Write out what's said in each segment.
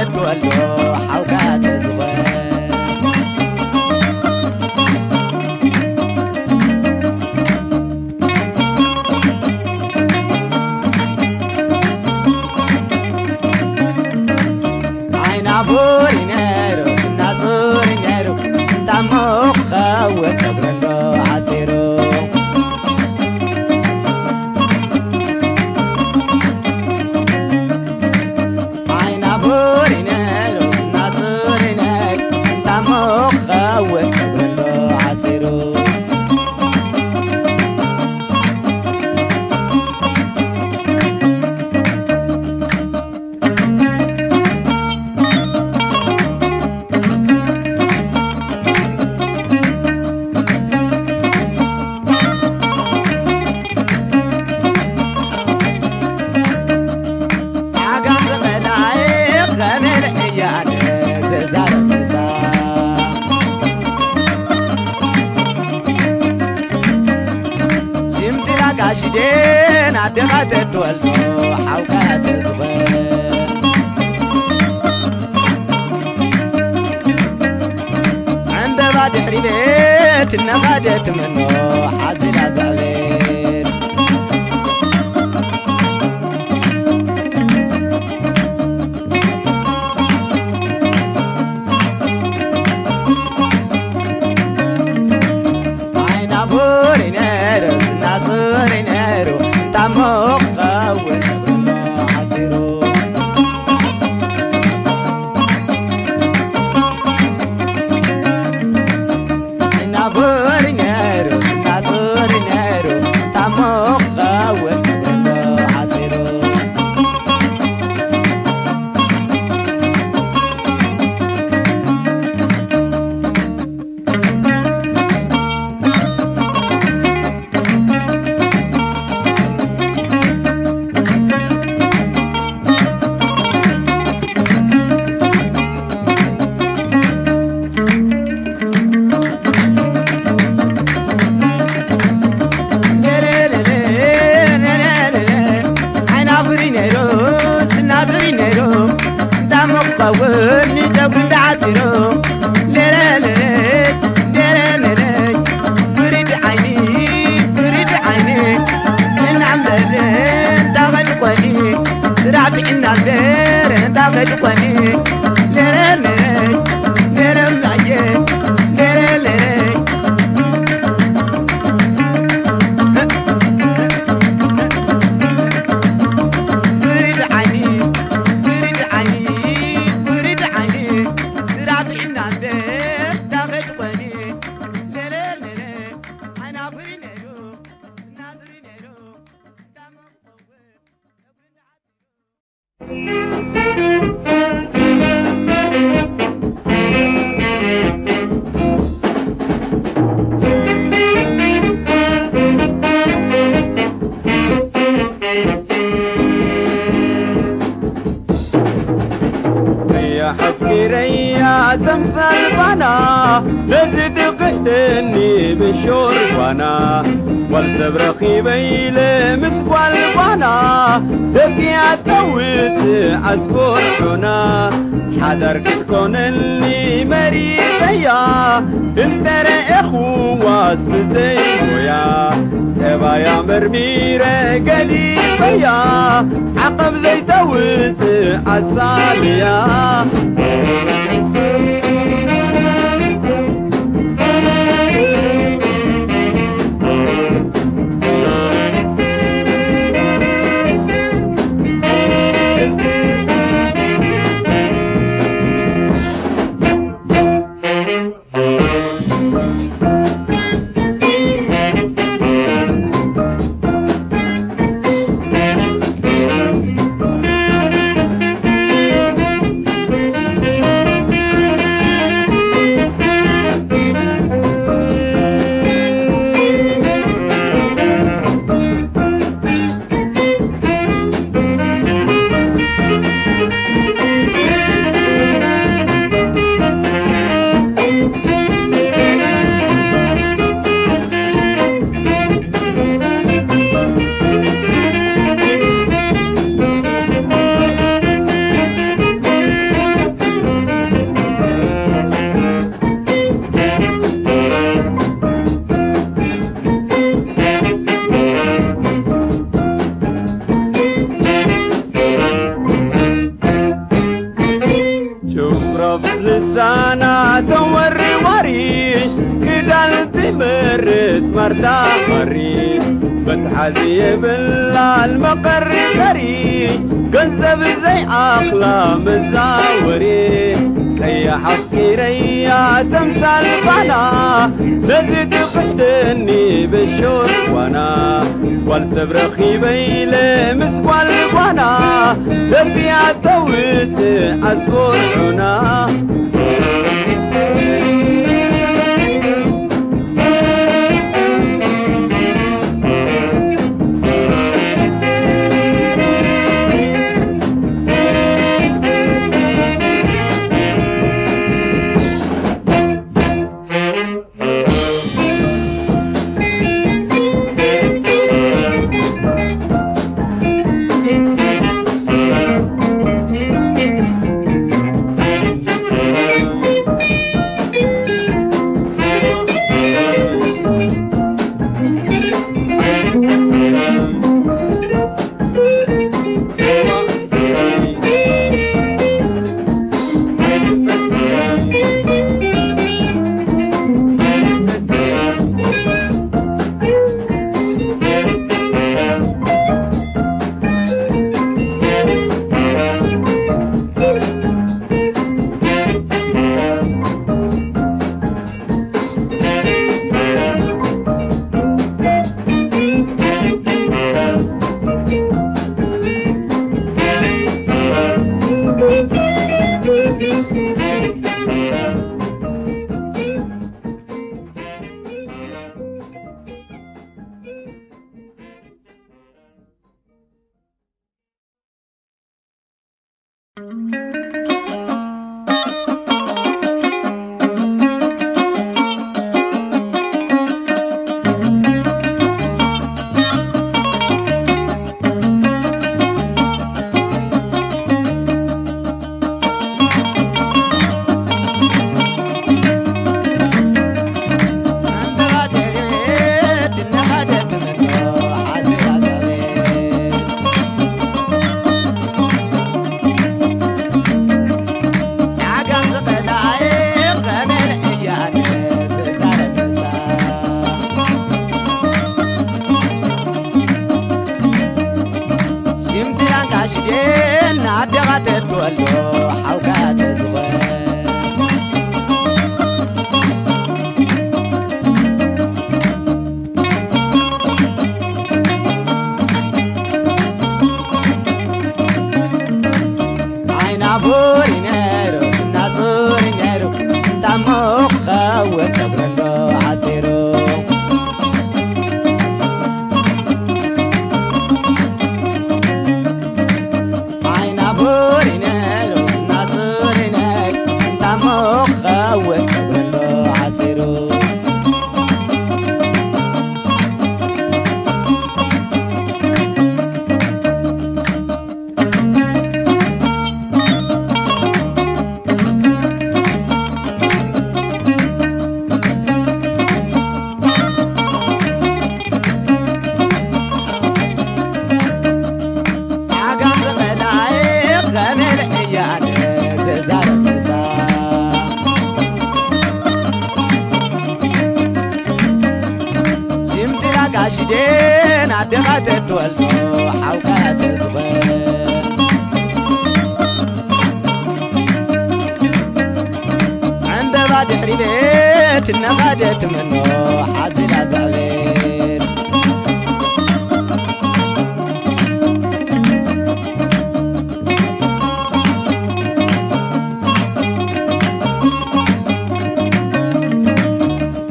ተወልዶ ሓውካ ተዝኾን። ዓይና ፉሪ ነይሩ፣ ስና ጽሩይ ነይሩ፣ እንታሞ ክኸውን ጸጉሩ እንዶ ዓጺሩ። ዓይና ፉሪ ነይሩ፣ ስና ጽሩይ ነይሩ፣ እንታሞ ክኸውን ጸጉሩ እንዶ ዓጺሩ። ዓጋመ ጸቐላይ ከመይ እያ ኣነ ዝዛረብ ምሳኻ? ሽምግላ ጋሽዴን ኣደኻ ተትወልዶ ሓውካ ተዝኾን። ዕምበባ ድሕሪ ቤት እነኻ ደትምኖ ሓዚላ ዘዕቤት። ዓይና ፉሪ ነይሩ፣ ስና ጽሩይ ነይሩ፣ እንታሞ ክኸውን ጸጉሩ እንዶ ዓጺሩ። ዓይና ፉሪ ነይሩ፣ ስና ጽሩይ ነይሩ፣ እንታሞ ክኸውን ጸጉሩ እንዶ ዓጺሩ። ዓይና ፉሪ ነይሩ፣ ስና ጽሩይ ነይሩ፣ እንታሞ ክኸውን ጸጉሩ እንዶ ዓጺሩ። ሌለለለ፣ ሌለለለ፣ ፍሪድ ዓይኒ፣ ፍሪድ ዓይኒ፣ ጥዕና እምበር እንታይ ከድኾኒ፣ ስራሕ ጥዕና እምበር እንታይ ከድኾኒ። ሌለለለ፣ ሌለለየ፣ ሌለለለ። ፍሪድ ዓይኒ፣ ፍሪድ ዓይኒ፣ ፍሪድ ዓይኒ፣ ስራሕ ጥዕና እምበር እንታይ ከድኾኒ። ሌለለለ፣ ዓይና ፍሪ ነይሩ፣ ስና ፍሪ ነይሩ፣ እንዳሞ ክኸውን። እያ ሓፊረያ ተምሳል ባና፣ ነዚ ትቕሕደኒ ብሾርባና። ጓል ሰብ ረኺበ ኢለ ምስ ጓል ባና፣ ደፊኣ ተውፅእ ኣስፈርሑና። ሓዳር ክትኮነኒ መሪፀያ፣ እንተረኤኹዋስ ብዘይ ሞያ። ጠባያ መርሚረ ገዲፈያ፣ ዓቐብ ዘይተውፅእ ኣሳልያ። ሮብ ልሳና ተወርዋሪ ክዳን ትመርጽ ማርታ ማሪ በትሓዚ የብላል መቐርቀሪ ገንዘብ ዘይኣኽላ መዛወሪ ቀያሕ ኣፍቂረያ ተምሳል ባና ነዚ ትቕሕደኒ ብሹር ጓና ጓል ሰብ ረኺበ ኢለ ምስ ጓል ጓና ደፊኣ ተውፅእ ኣስኮር ዑና። ሽምድራን ጋሽዴን ኣደኻ ተድወሎ ሓውካ ተዝኾን ዓይና ፉሪ ነይሩ ስና ጹሪ ነይሩ እንታሞ ክኸውን ጸጉረሎ ዓጺሩ ዓይና ፉሪ ነይሩ ስና ጹሪ ነይሩ እንታሞ ክኸውን ጸጉረሎ ዓጺሩ ዓጋመ ቐላይ ቐመል እያነ ዘዛረብ ምሳ ሽምድራ ጋሽዴን ኣደኻ ተትወልዶ ሓውካ ተዝኾን ዕምበባ ድሕሪ ቤት እናኻደት መኖ ሓዚላ ዘዕቤት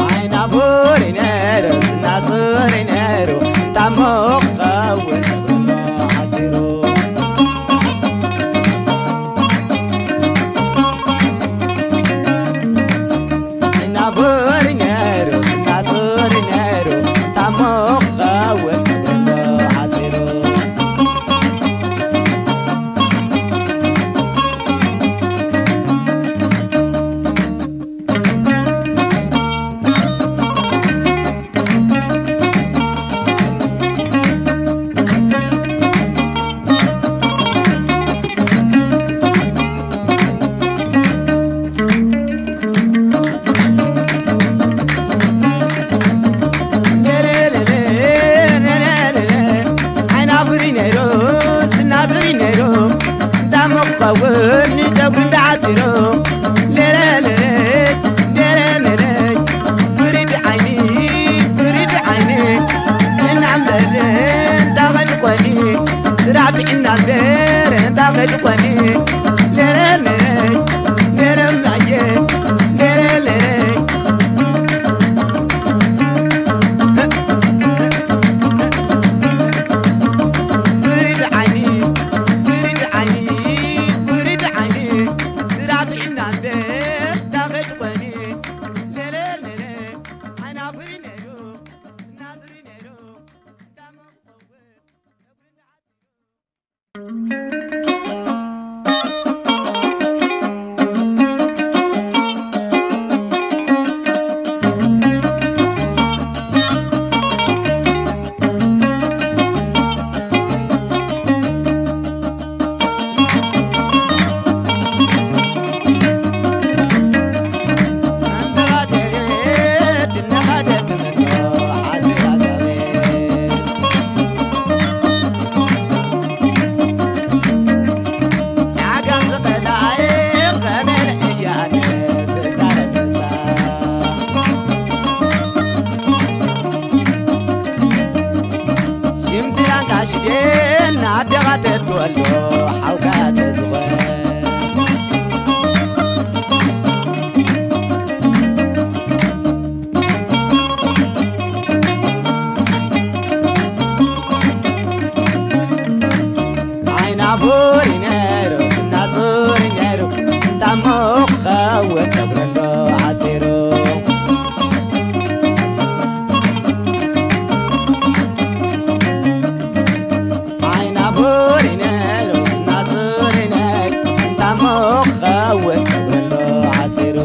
ዓይና ቡሪ ነይሩ ዝና ጹሪ ነይሩ እንታሞ ክኸውን ጸጉርሞ ሓሲሩ ዓይና ቡሪ ነይሩ ዝና ጹሪ ነይሩ ጸጉሪ እንዳዓጺሩ፣ ለለለለ፣ ለለለለ፣ ፍሪድ ዓይኒ፣ ፍሪድ ዓይኒ፣ እናንበረ እንዳኸድኮኒ፣ ስራሕ ጥዕና እምበር እንዳኸድኮኒ፣ ለለለለ፣ ለለላየ፣ ለለለለ። ፍሪድ ዓይኒ፣ ፍሪድ ዓይኒ፣ ፍሪድ ዓይኒ፣ ስራሕ ጥዕና እምበር እንዳኸድኮኒ፣ ለለለለ፣ ዓይና ፍሪ ነይሩ፣ ስናዝሪ ነይሩ፣ እንዳመ ክኸውን። ዓጋም ዝቐላኤ ቐመል ዕያነ ዝዛረብ ንሳ። ሽምድራን ጋሽዴን ኣደኻ ተትወልዶ ሓውካ ተዝኾን። ዓይና ፉሪ ነይሩ፣ ስና ጹሪ ነይሩ፣ እንታሞ ክኸውን ጸጉረሎ ዓጺሩ። ዓይና ፉሪ ነይሩ፣ ስና ጹሪ ነይሩ፣ እንታሞ ክኸውን ጸጉረሎ ዓጺሩ።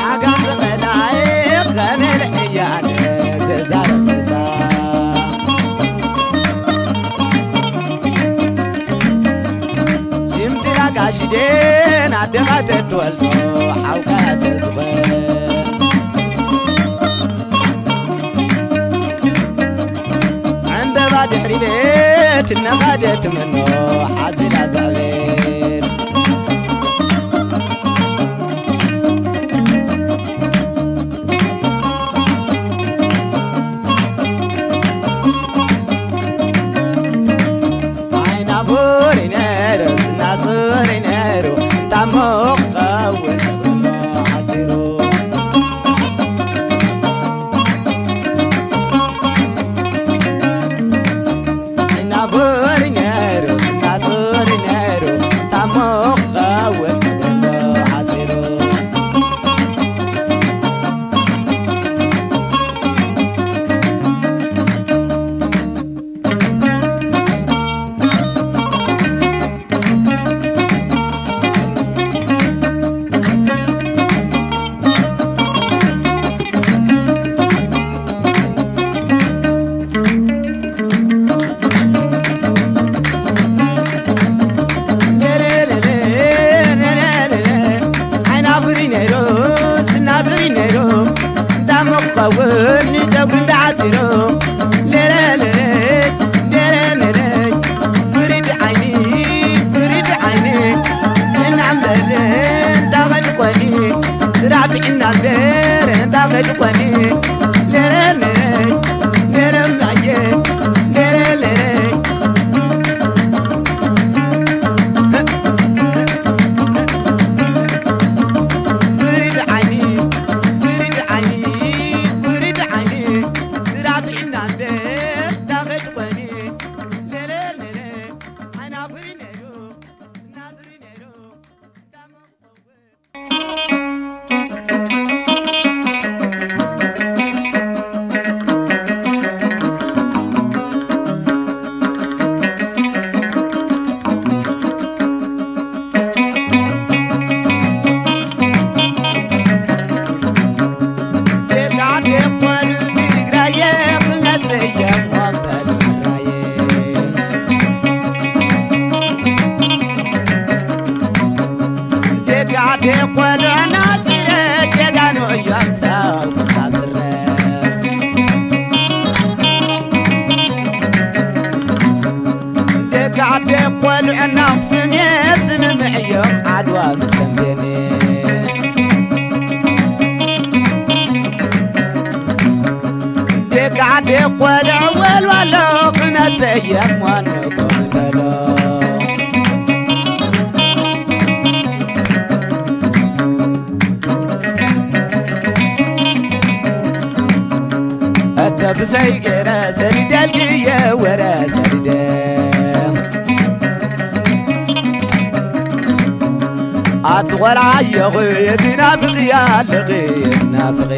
ዓጋም ዝቐላኤ ቐመል ዕያነ ዝዛረብ ንሳ። ሽምድራ ጋሽዴን ኣደኻ ተትወልዶ ሓውካ ተዝኾን። ዕምበባ ድሕሪ ቤት እናኻደት መኖ ሓዚላ ዘዕቤት። ዓይና ቡሪ ነይሩ፣ ስና ጽሩይ ነይሩ፣ እንታሞ ክኸውን እግሩ ኣሎ ዓሲሩ። ዓይና ቡሪ ነይሩ፣ ስና ጽሩይ ነይሩ፣ እንታሞ ክኸውን እግሩ ኣሎ ዓሲሩ። ደቂ ዓደይ ቆልዑ ኣኽሱም እየ ስምምዕ እዮም ዓድዋ ምስ ተንቤን። ደቂ ዓደይ ቆልዑ ወልዋሎ ክመጽእ እየ እሞ ንጎምተሎ። እተ ብሰይ ገይረ ሰዲደ ኣልግየ ወረ ሰዲደ። ኣቲ ቆልዓ ኣየኹ የትናፍቕ ያለኺ የትናፍቒ።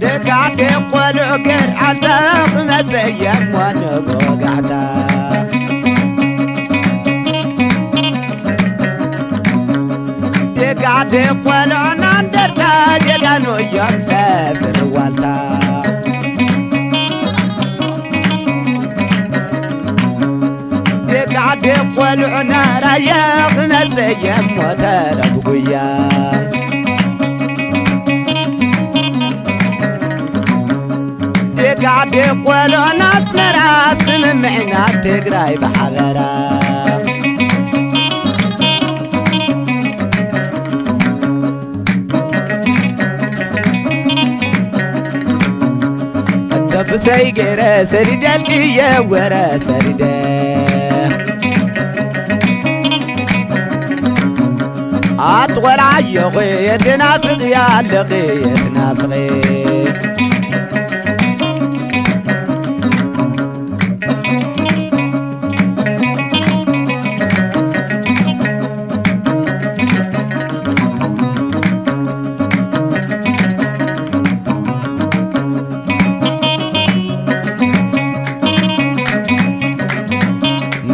ደቂ ዓደይ ቆልዑ ገርዓልታ ክመጽእ እየ እሞ ንጎጋዕታ። ደቂ ዓደይ ቆልዑ ናንደርታ ጀጋኑ እዮም ሰብ ዋልታ። ደቂ ዓደይ ቆልዑ ናራየ ክመጽእ እየ እሞ ተረብ ጉያ። ደቂ ዓደይ ቆልዑ ናስመራ ስምምዕና ትግራይ ብሓበራ። ደብሰይ ገይረ ሰዲደ ኣልቅየ ወረ ሰዲደ። ኣቲ ቆልዓ ኣየኹ የትናፍቕ ያለኺ የትናፍቒ።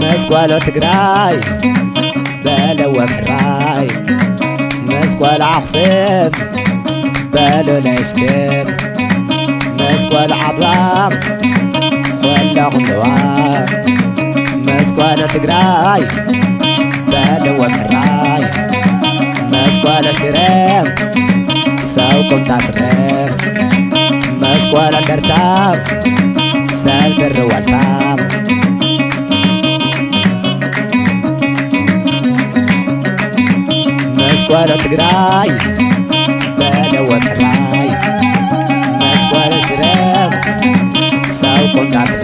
መስኳሎ ትግራይ በለዎ ሕራይ፣ መስኳሎ ኣኽሱም በሎ ለሽክር፣ መስኳሎ ዓድዋ ኮለኹምዋ፣ መስኳሎ ትግራይ በልዎ ሕራይ፣ መስኳሎ ሽረ ሰውኩም ታስረ፣ መስኳሎ እንደርታ ሰብ ድሪ ዋልታ። መስኳሎ ትግራይ በለዎ ሕራይ፣ መስኳሎ ሽረ ሰውኩም ታስረ፣